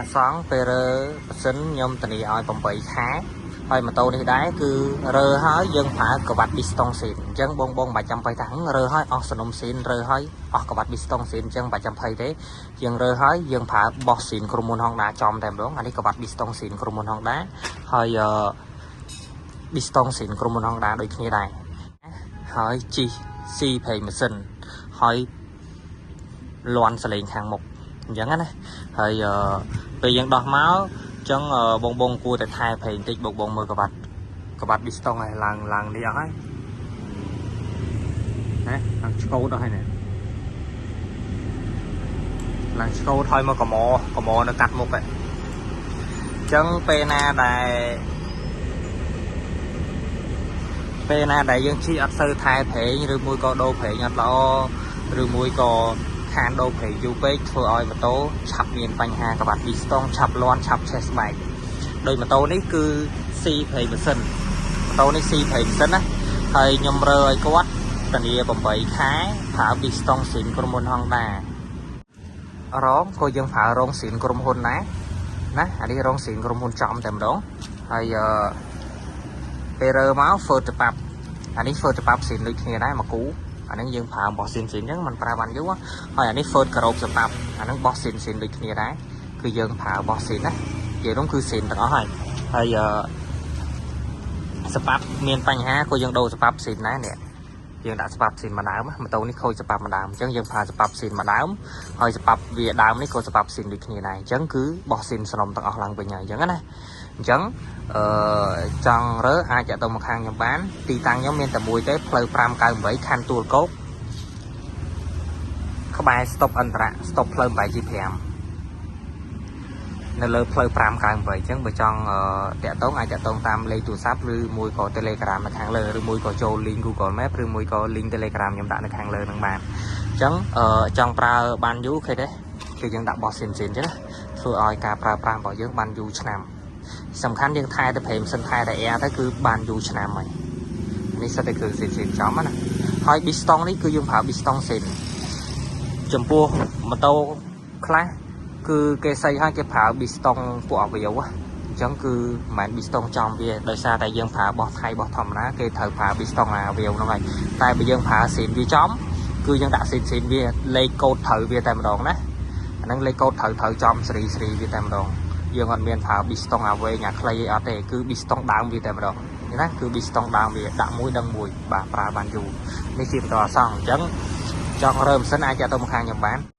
អាសង់ពេលរើម៉ាស៊ីនខ្ញុំធានាឲ្យ8ខែហើយម៉ូតូនេះដែរគឺរើហើយយើងប្រើក្រវ៉ាត់ប៊ីស្តុងស៊ីនអញ្ចឹងបងបងមិនបាច់ចាំភ័យថារើហើយអស់សនំស៊ីនរើហើយអស់ក្រវ៉ាត់ប៊ីស្តុងស៊ីនអញ្ចឹងមិនបាច់ចាំភ័យទេយើងរើហើយយើងប្រើបោះស៊ីនក្រុមហ៊ុន Honda ចំតែម្ដងអានេះក្រវ៉ាត់ប៊ីស្តុងស៊ីនក្រុមហ៊ុន Honda ហើយប៊ីស្តុងស៊ីនក្រុមហ៊ុន Honda ដូចគ្នាដែរហើយជីស៊ីប្រេងម៉ាស៊ីនហើយលន់សលេងខាងមុខអញ្ចឹងណាហើយពេលយើងដោះមកអញ្ចឹងបងបងគួរតែថែប្រេងបន្តិចបងបងមើលក្បាត់ក្បាត់ប៊ីស្តុងឲ្យឡើងឡើងនេះអស់ហើយណាឡើងឆ្កូតអស់ហើយណាឡើងឆ្កូតហើយមកកមកមនៅកាត់មុខហ្នឹងអញ្ចឹងពេលណាដែលយើងជិះអត់សូវថែប្រេងឬមួយក៏ដូរប្រេងអត់ល្អឬមួយក៏ខានដូរប្រេងយូរពេកធ្វើឲ្យម៉ូតូឆាប់មានបញ្ហាក្បាត់ប៊ីស្តុងឆាប់លាន់ឆាប់ឆេះស្បែកដោយម៉ូតូនេះគឺស៊ីប្រេងម៉ាស៊ីនម៉ូតូនេះស៊ីប្រេងម៉ាស៊ីនណាហើយខ្ញុំរើឲ្យគាត់ធានា8ខែប្រើប៊ីស្តុងស៊ីនក្រុមហ៊ុន Honda រងក៏យើងប្រើរងស៊ីនក្រុមហ៊ុនដែរណាអានេះរងស៊ីនក្រុមហ៊ុនចំតែម្ដងហើយអឺពេលរើមកហ្វឺតប៉ាប់អានេះហ្វឺតប៉ាប់ស៊ីនដូចគ្នាដែរមកគូអាហ្នឹងយើងប្រើបោះស៊ីនស៊ីនអញ្ចឹងมันប្រើបានយូរហើយអានេះហ្វឺតការ៉ូបសប៉ាប់អាហ្នឹងបោះស៊ីនស៊ីនដូចគ្នាដែរគឺយើងប្រើបោះស៊ីនណានិយាយនោះគឺស៊ីនទាំងអស់ហើយហើយអឺសប៉ាប់មានបញ្ហាក៏យើងដូរសប៉ាប់ស៊ីនដែរនេះយើងដាក់សប៉ាប់ស៊ីនមួយដើមម៉ូតូនេះខូចសប៉ាប់មួយដើមអញ្ចឹងយើងប្រើសប៉ាប់ស៊ីនមួយដើមហើយសប៉ាប់វាដើមនេះក៏សប៉ាប់ស៊ីនដូចគ្នាដែរអញ្ចឹងគឺបោះស៊ីនស្នំទាំងអស់ឡើងវិញហើយអញ្ចឹងណាអញ្ចឹងអឺចង់រើអាចតាក់ទងមកខាងខ្ញុំបានទីតាំងខ្ញុំមានតែមួយទេផ្លូវ598ខណ្ឌទួលគោកក្បែរស្តុបអន្តរៈស្តុបផ្លូវ 8G5 នៅលើផ្លូវ598អញ្ចឹងបើចង់តាក់ទងអាចតាក់ទងតាមលេខទូរស័ព្ទឬមួយក៏ Telegram នៅខាងលើឬមួយក៏ចូល link Google Map ឬមួយក៏ link Telegram ខ្ញុំដាក់នៅខាងលើនឹងបានអញ្ចឹងចង់ប្រើបានយូរឃើញទេគឺយើងដាក់បោះស៊ីនស៊ីនអញ្ចឹងណាធ្វើឲ្យការប្រើប្រាស់របស់យើងបានយូរឆ្នាំសំខាន់យើងថែទៅប្រេងម៉ាស៊ីនថែតែ air ទៅគឺបានយូរឆ្នាំហើយនេះសិតតែគ្រឿងស៊ីនស៊ីនចំណាហើយ piston នេះគឺយើងប្រើ piston ស៊ីនចំពោះម៉ូតូខ្លះគឺគេសៃឲ្យគេប្រើប៊ីស្តុងពួកអាវៀវអញ្ចឹងគឺមិនមែនប៊ីស្តុងចំវាដោយសារតែយើងប្រើបោះថៃបោះធម្មតាគេត្រូវប្រើប៊ីស្តុងអាវៀវហ្នឹងហើយតែបើយើងប្រើស៊ីនវាចំគឺយើងដាក់ស៊ីនស៊ីនវាលេខកូដត្រូវវាតែម្ដងណាអាហ្នឹងលេខកូដត្រូវត្រូវចំសេរីសេរីវាតែម្ដងយើងអត់មានប្រើប៊ីស្តុងអាវែងអាខ្លីអីអត់ទេគឺប៊ីស្តុងដើមវាតែម្ដងណាគឺប៊ីស្តុងដើមវាដាក់មួយដឹងមួយបាទប្រើបានយូរនេះជាបន្តអសង្ឃអញ្ចឹងចង់រើម៉ាស៊ីនអាចតាក់ទងមកខាងខ្ញុំបាន។